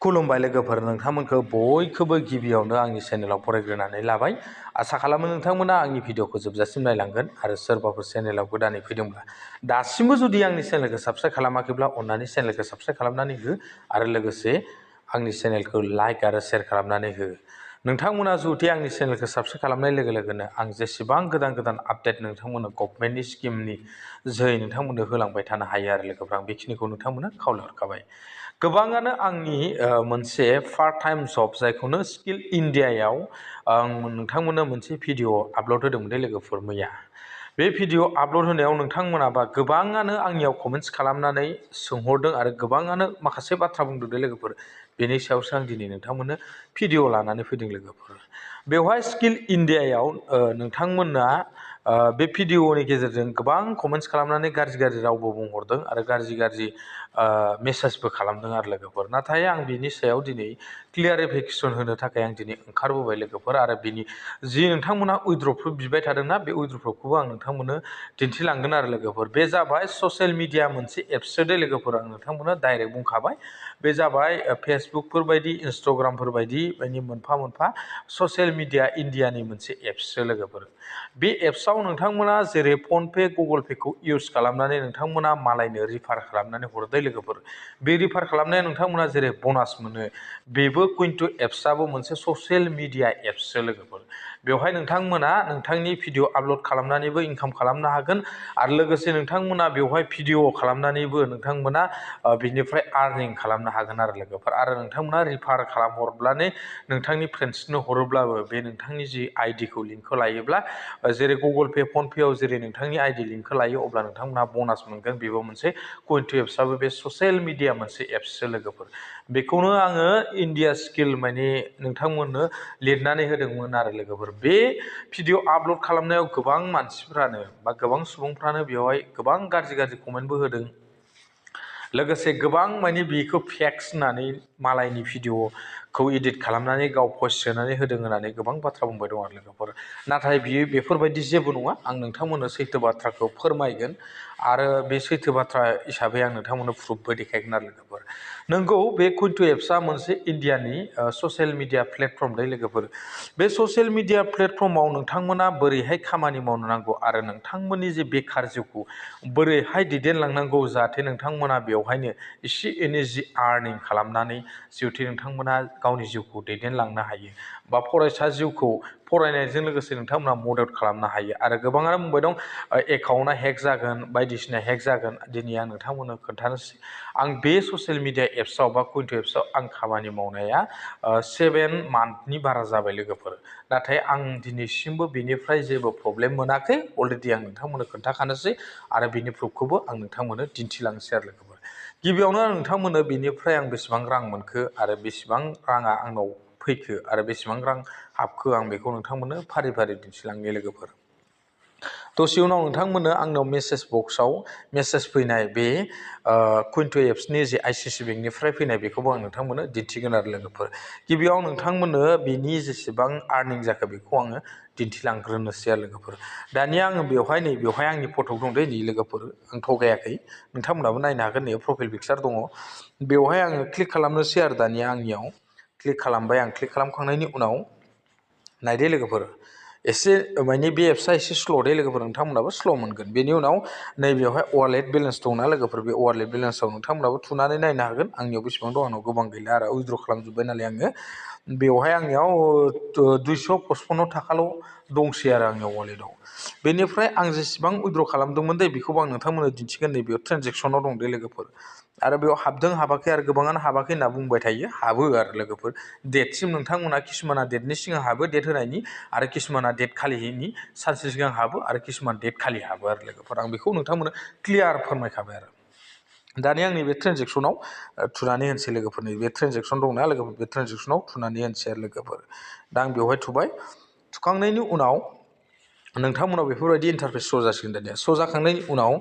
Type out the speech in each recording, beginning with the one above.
खुलुमबाय लोगोफोर, नोंथांमोनखौ बयखौबो गिबियावनो आंनि चेनेलाव फरायग्रोनानै लाबाय। आसा खालामो नोंथांमोना आंनि भिडिअखौ जोबजासिम नायलांगोन आरो सोरबाफोर चेनेलाव गोदानै फैदोंब्ला दासिमबो जुदि आंनि चेनेलखौ साबस्क्राइब खालामाखैब्ला अन्नानै चेनेलखौ साबस्क्राइब खालामनानै हो आरो लोगोसे आंनि चेनेलखौ लाइक आरो शेयार खालामनानै हो। नोंथांमोना जुदि आंनि चेनेलखौ साबस्क्राइब खालामनाय लोगो लोगोनो आं जेसेबां गोदान गोदान आपडेट नोंथांमोननो गभर्नमेन्टनि स्किमनि जोहै नोंथांमोननो होलांबाय थानो हायो आरो लोगोफोर, आं बेखिनिखौ नोंथांमोननो खावलायहरखाबाय। गोबाङानो आंनि मोनसे पार्ट टाइम जब जायखौनो स्किल इन्डियायाव आं नोंथांमोननो मोनसे भिडिअ आपल'ड होदोंमोन दे लोगोफोर मैया। बे भिडिअ आपल'ड होनायाव नोंथांमोनाबा गोबाङानो आंनियाव कमेन्ट्स खालामनानै सोंहरदों आरो गोबाङानो माखासे बाथ्रा बुंदों दे लोगोफोर। बेनि सायावसो आं दिनै नोंथांमोननो भिडिअ लानानै फैदों लोगोफोर। बेवहाय स्किल इन्डियायाव नोंथांमोना बे भिडिअनि गेजेरजों गोबां कमेन्ट्स खालामनानै गाज्रि गाज्रि रावबो बुंहरदों आरो गाज्रि गाज्रि मेसेजबो खालामदों आरो लोगोफोर। नाथाय आं बिनि सायाव दिनै क्लियारिफिकेसन होनो थाखाय आं दिनै ओंखारबोबाय लोगोफोर आरो बिनि जि नोंथांमोना उइथड्र'फोर बिबाय थादोंना बे उइथड्र'खौबो आं नोंथांमोननो दिन्थिलांगोन आरो लोगोफोर। बे जाबाय ससियेल मिडिया मोनसे एप्ससो दे लोगोफोर, आं नोंथांमोननो डाइरेक्ट बुंखाबाय। बे जाबाय फेसबुकफोर बायदि इन्सटाग्रामफोर बायदि मोनफा मोनफा ससियेल मिडिया इन्डियानि मोनसे एप्ससो लोगोफोर। बे एप्सआव नोंथांमोना जेरै फनपे गुगोल पेखौ इउज खालामनानै नोंथांमोना मालायनो रिफार खालामनानै हरदो लोगोफोर। बे रिफार खालामनाया नोंथांमोना जेरै बनास मोनो, बेबो कुइन्टु एप्सआबो मोनसे ससियेल मिडिया एप्ससो लोगोफोर। बेवहाय नोंथांमोना नोंथांनि भिडिअ आपल'ड खालामनानैबो इनकाम खालामनो हागोन आरो लोगोसे नोंथांमोना बेवहाय भिडिअ खालामनानैबो नोंथांमोना बिनिफ्राय आर्निं खालामनो हागोन आरो लोगोफोर। आरो नोंथांमोना रिफार खालामहरब्लानो नोंथांनि फ्रेन्ड्सनो हरोब्लाबो बे नोंथांनि जि आइडिखौ लिंकखौ लायोब्ला जेरै गुगोल पे फनपेआव जेरै नोंथांनि आइडि लिंकखौ लायो अब्ला नोंथांमोना बनास मोनगोन। बेबो मोनसे कुइन्टु एप्सआबो बे ससियेल मिडिया मोनसे एप्ससो लोगोफोर। बेखौनो आङो इन्डिया स्किल माने नोंथांमोननो लिरनानै होदोंमोन आरो लोगोफोर। बे भिडिअ आपल'ड खालामनायाव गोबां मानसिफ्रानो बा गोबां सुबुंफ्रानो बेवहाय गोबां गाज्रि गाज्रि कमेन्टबो होदों। लोगोसे गोबां माने बेखौ फेक्स होननानै मालायनि भिडिअखौ इडिट खालामनानै गाव पस्ट सोनानै होदों होननानै गोबां बाथ्रा बुंबाय दं आरो लोगोफोर। नाथाय बियो बेफोरबायदि जेबो नङा, आं नोंथांमोननो सैथो बाथ्राखौ फोरमायगोन आरो बे सैथो बाथ्रा हिसाबै आं नोंथांमोननो प्रुफबो देखायगोन आरो लोगोफोर। नोंगौ बे कुइन्टु एप्सआ मोनसे इन्डियानि ससियेल मिडिया प्लेटफर्म दे लोगोफोर। बे ससियेल मिडिया प्लेटफर्माव नोंथांमोना बोरैहाय खामानि मावनो नांगौ आरो नोंथांमोननि जे बेखार जिउखौ बोरैहाय दैदेनलांनांगौ जाहाथे नोंथांमोना बेवहायनो एसे एनै जि आर्निं खालामनानै जिहेथु नोंथांमोना गावनि जिउखौ दैदेनलांनो हायो बा फरायसा जिउखौ फरायनायजों लोगोसे नोंथांमोना मदद खालामनो हायो। आरो गोबाङानो बुंबाय दं एकाउन्टआ हेक जागोन, बायदिसिना हेक जागोन। दिनै आं नोंथांमोननो खोन्थानोसै, आं बे ससियेल मिडिया एप्सआव बा कुइन्टु एप्सआव आं खामानि मावनाया 7 मान्थनि बारा जाबाय लोगोफोर। नाथाय आं दिनैसिमबो बेनिफ्राय जेबो प्रब्लेम मोनाखै। अलरेडि आं नोंथांमोननो खोन्थाखानोसै आरो बिनि प्रुफखौबो आं नोंथांमोननो दिन्थिलांसै आरो लोगोफोर। गिबियावनो आं नोंथांमोननो बेनिफ्राय आं बेसेबां रां मोनखो आरो बेसेबां राङा आंनाव फैखो आरो बेसेबां रां हाबखो आं बेखौ नोंथांमोननो फारि फारि दिन्थिलांनि लोगोफोर। दसे उनाव नोंथांमोननो आंनाव मेसेज बक्सआव मेसेज फैनाय बे कुइन्टु एप्सनि जे आइसिआइसि बेंकनिफ्राय फैनाय बेखौबो आं नोंथांमोननो दिन्थिगोन आरो लोगोफोर। गिबियाव नोंथांमोननो बेनि जेसेबां आर्निं जाखो बेखौ आङो दिन्थिलांग्रोनोसै आरो लोगोफोर। दानिया आङो बेवहाय आंनि फट' दं दे नै लोगोफोर, आं थगायाखै, नोंथांमोनाबो नायनो हागोन। नै प्रफाइल पिकचार दङ, बेवहाय आङो क्लिक खालामनोसै आरो दानिया आंनियाव क्लिक खालामबाय। आं क्लिक खालामखांनायनि उनाव नायदे लोगोफोर, एसे माने बे एप्सआ एसे स्ल' दे लोगोफोर, नोंथांमोनाबो स्ल' मोनगोन। बेनि उनाव नैबेयावहाय वालेट बेलेन्स दंना लोगोफोर, बे वालेट बेलेन्सआव नोंथांमोनाबो थुनानै नायनो हागोन। आंनियाव बेसेबां दं, आंनाव गोबां गैला आरो उइथड्र' खालामजोब्बाय नालाय आङो। बेवहाय आंनियाव 255 थाखाल' दंसै आरो आंनियाव वालेटआव। बेनिफ्राय आं जेसेबां उइथड्र' खालामदोंमोन दे बेखौबो आं नोंथांमोननो दिन्थिगोन। नै बेयाव ट्रेनजेक्सनाव दं दे लोगोफोर आरो बेयाव हाबदों हाबाखै आरो गोबाङानो हाबाखै होनना बुंबाय थायो। हाबो आरो लोगोफोर, डेटसिम नोंथांमोना किसुमाना डेटनि सिगां हाबो, डेट होनायनि, आरो किसुमाना डेट खालिनि सानसे सिगां हाबो आरो किसुमान डेट खालि हाबो आरो लोगोफोर। आं बेखौ नोंथांमोननो क्लियार फोरमायखाबाय आरो। दानिया आंनि बे ट्रेनजेक्सनाव थुनानै होनोसै लोगोफोर। नै बे ट्रेनजेक्सन दंना लोगोफोर, बे ट्रेनजेक्सनाव थुनानै होनोसै आरो लोगोफोर। दा आं बेवहाय थुबाय। थुखांनायनि उनाव नोंथांमोनाव बेफोरबायदि इन्टारफेस श' जासिगोन। दानिया श' जाखांनायनि उनाव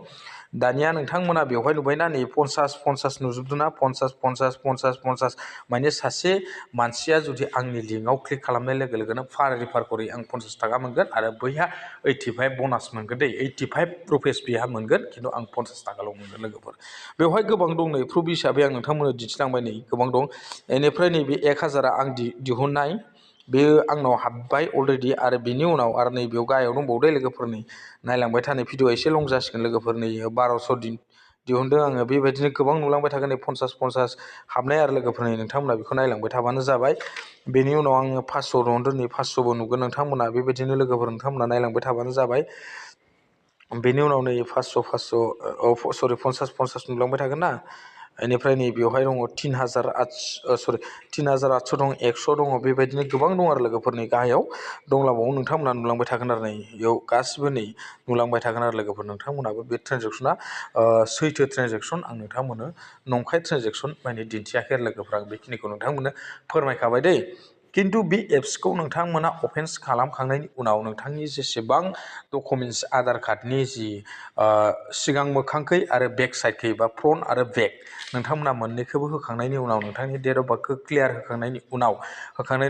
दानिया नोंथांमोना बेवहाय नुबायना नै 50 नुजोबदोंना 50 माने सासे मानसिया जुदि आंनि लिंकआव क्लिक खालामनाय लोगो लोगोनो पार रिफार करि आं 50 थाखा मोनगोन आरो बैहा 85 बोनास मोनगोन दै 85 रुपिस बिहा मोनगोन खिन्थु आं 50 थाखाल' मोनगोन लोगोफोर बेवहाय गोबां दं नै प्रुफ हिसाबै आं नोंथांमोननो दिन्थिलांबाय नै गोबां दं बेनिफ्राय नैबे 1000 आं दिहुननाय बेयो आंनाव हाबबाय अलरेडि आरो बिनि उनाव आरो नै बेयाव गाहायाव दंबावो लोगोफोरनि नायलांबाय थानाय भिडिअ एसे लं जासिगोन लोगोफोर नै 1200 दिहुनदों आङो बेबायदिनो गोबां नुलांबाय थागोन नै 50 हाबनाय आरो लोगोफोरनि नोंथांमोना बेखौ नायलांबाय थाबानो जाबाय बेनि उनाव आङो 500 दिहुनदों नै 500बो नुगोन नोंथांमोना बेबायदिनो लोगोफोर नोंथांमोना नायलांबाय थाबानो जाबाय बेनि उनाव नै 50 नुलांबाय थागोन ना बेनिफ्राय नै बेवहाय दङ 3800 दं 100 दङ बेबायदिनो गोबां दं आरो लोगोफोरनि गाहायाव दंलाबावो नोंथांमोना नुलांबाय थागोन आरो नै बेयाव गासिबो नै नुलांबाय थागोन आरो लोगोफोर नोंथांमोनाबो बे ट्रेनजेक्सना सैथो ट्रेनजेक्सन आं नोंथांमोननो नंखाय ट्रेनजेक्सन माने दिन्थियाखै आरो लोगोफोर आं बेखिनिखौ नोंथांमोननो फोरमायखाबाय दै खिन्थु बे एप्सखौ नोंथांमोना अपेन खालामखांनायनि उनाव नोंथांनि जेसेबां डकुमेन्टस आधार कार्डनि जि सिगां मोखांखै आरो बेक साइडखै बा फ्रन्ट आरो बेक नोंथांमोना मोननैखौबो होखांनायनि उनाव नोंथांनि डेट अफ बार्थखौ क्लियार होखांनायनि उनाव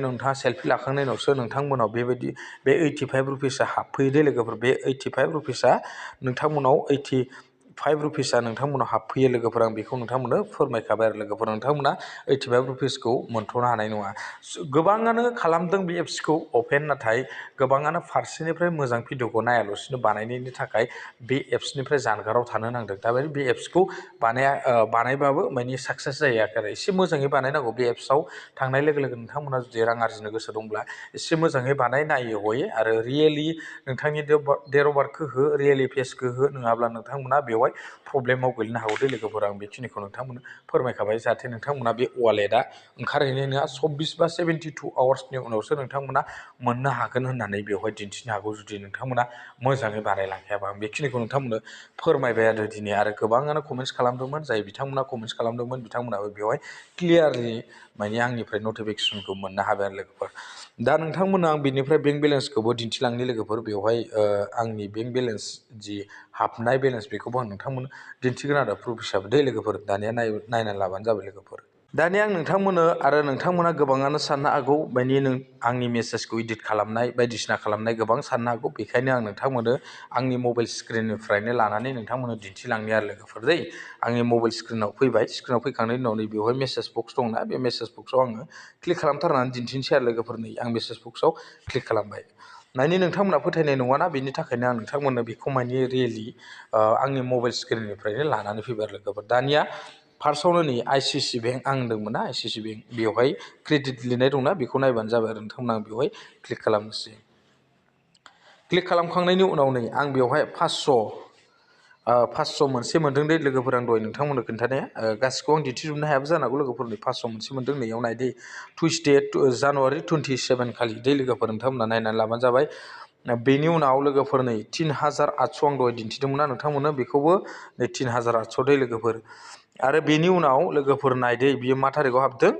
नोंथाङा सेल्फि लाखांनायनि उनावसो नोंथांमोनाव बेबायदि बे 85 रुपिसआ हाबफैयो दे लोगोफोर बे 85 रुपिसआ नोंथांमोनाव 85 रुपिसआ नोंथांमोनाव हाबफैयो लोगोफोर आं बेखौ नोंथांमोननो फोरमायखाबाय आरो लोगोफोर नोंथांमोना 85 रुपिसखौ मोनथ'नो हानाय नङा गोबाङानो खालामदों बे एप्सखौ अपेन नाथाय गोबाङानो फारसेनिफ्राय मोजां भिडिअखौ नायालासिनो बानायनायनि थाखाय बे एप्सनिफ्राय जानगाराव थानो नांदों दा बे एप्सखौ बानायबाबो माने साक्सेस जायाखै आरो एसे मोजाङै बानायनांगौ बे एप्सआव थांनाय लोगो लोगो नोंथांमोना जुदि रां आरजिनो गोसो दंब्ला एसे मोजाङै नायो हयै आरो रियेलि नोंथांनि डेट अफ बार्थखौ हो रियेलि फेसखौ हो नङाब्ला नोंथांमोना बेवहाय प्रब्लेमाव गोलैनो हागौ दे लोगोफोर आं बेखिनिखौ नोंथांमोननो फोरमायखाबाय जाहाथे नोंथांमोना बे वालेटआ ओंखारहैनाय नङा 24 बा 72 आवार्सनि उनावसो नोंथांमोना मोननो हागोन होननानै बेवहाय दिन्थिनो हागौ जुदि नोंथांमोना मोजाङै बानायलांखायाबा आं बेखिनिखौ नोंथांमोननो फोरमायबाय आरो दिनै आरो गोबाङानो कमेन्ट्स खालामदोंमोन जाय बिथांमोना कमेन्ट्स खालामदोंमोन बिथांमोनाबो बेवहाय क्लियारलि माने आंनिफ्राय नटिफिकेसनखौ मोननो हाबाय आरो लोगोफोर दा नोंथांमोना आं बेनिफ्राय बेंक बेलेन्सखौबो दिन्थिलांनि लोगोफोर बेवहाय आंनि बेंक बेलेन्स जि हाबनाय बेलेन्स बेखौबो आं नोंथांमोननो दिन्थिगोन आरो प्रुफ हिसाबै दे लोगोफोर दानिया नायनानै लाबानो जाबाय लोगोफोर दानिया आं नोंथांमोननो आरो नोंथांमोना गोबाङानो साननो हागौ माने आंनि मेसेजखौ इडिट खालामनाय बायदिसिना खालामनाय गोबां साननो हागौ बेखायनो आं नोंथांमोननो आंनि मबाइल स्क्रिननिफ्रायनो लानानै नोंथांमोननो दिन्थिलांनि आरो लोगोफोर दै आंनि मबाइल स्क्रिनाव फैबाय स्क्रिनाव फैखांनायनि उनाव नै बेवहाय मेसेज बक्स दंना बे मेसेज बक्सआव आङो क्लिक खालामथारनानै दिन्थिनोसै आरो लोगोफोर नै आं मेसेज बक्सआव क्लिक खालामबाय माने नोंथांमोना फोथायनाय नङाना बेनि थाखायनो आं नोंथांमोननो बेखौ माने रियेलि आंनि मबाइल स्क्रिननिफ्रायनो लानानै फैबाय आरो लोगोफोर दानिया फार्स्टआवनो नै आइसिआइसि बेंक आं होनदोंमोन ना आइसिआइसि बेंक बेवहाय क्रेडिट लिरनाय दंना बेखौ नायबानो जाबाय आरो नोंथांमोना आं बेवहाय क्लिक खालामनोसै क्लिक खालामखांनायनि उनाव नै आं बेवहाय 500 मोनसे मोन्दों दे लोगोफोर आं दहाय नोंथांमोननो खोन्थानाया गासिखौ आं दिन्थिजोबनो हायाबो जानो हागौ लोगोफोरनि 500 मोनसे मोन्दों नैयाव नायदे टुइसडे जानुवारि 27 खालि दे लोगोफोर नोंथांमोना नायनानै लाबानो जाबाय बेनि उनाव लोगोफोर नै 3800 आं दहाय दिन्थिदोंमोन ना नोंथांमोननो बेखौबो नै 3800 दे लोगोफोर आरो बेनि उनाव लोगोफोर नायदे बियो मा थारिखआव हाबदों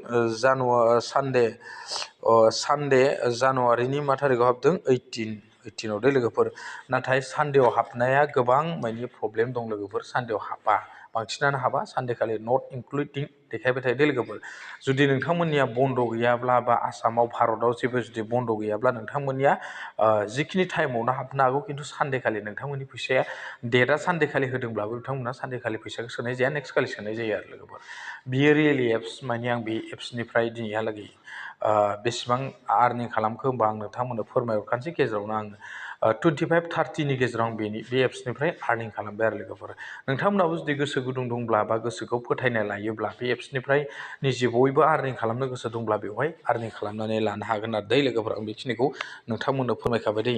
सानडे जानुवारिनि मा थारिखआव हाबदों 18आव दे लोगोफोर नाथाय सानडेआव हाबनाया गोबां माने प्रब्लेम दं लोगोफोर सानडेआव हाबा बांसिनानो हाबा सानडेखालि नट इनक्लुडिं देखायबाय थायो दे लोगोफोर जुदि नोंथांमोननिया बन्द' गैयाब्ला बा आसामाव भारताव जेबो जुदि बन्द' गैयाब्ला नोंथांमोननिया जिखिनि टाइमावनो हाबनो हागौ खिन्थु सानडेखालि नोंथांमोननि फैसाया डेटआ सानडेखालि होदोंब्लाबो नोंथांमोना सानडेखालि फैसाखौ सोनाय जाया नेक्स्ट खालि सोनाय जायो आरो लोगोफोर बियो रियेलि एप्स माने आं बे एप्सनिफ्राय दिनैहालागै बेसेबां आर्निं खालामखो होमबा आं नोंथांमोननो फोरमायहरखानोसै गेजेरावनो आङो 25-30नि गेजेराव आं बे एप्सनिफ्राय आर्निं खालामबाय आरो लोगोफोर नोंथांमोनाबो जुदि गोसो गुदुं दंब्ला बा गोसोखौ फोथायनाय लायोब्ला बे एप्सनिफ्राय निजे बयबो आर्निं खालामनो गोसो दंब्ला बेवहाय आर्निं खालामनानै लानो हागोन आरो दै लोगोफोर आं बेखिनिखौ नोंथांमोननो फोरमायखाबाय दै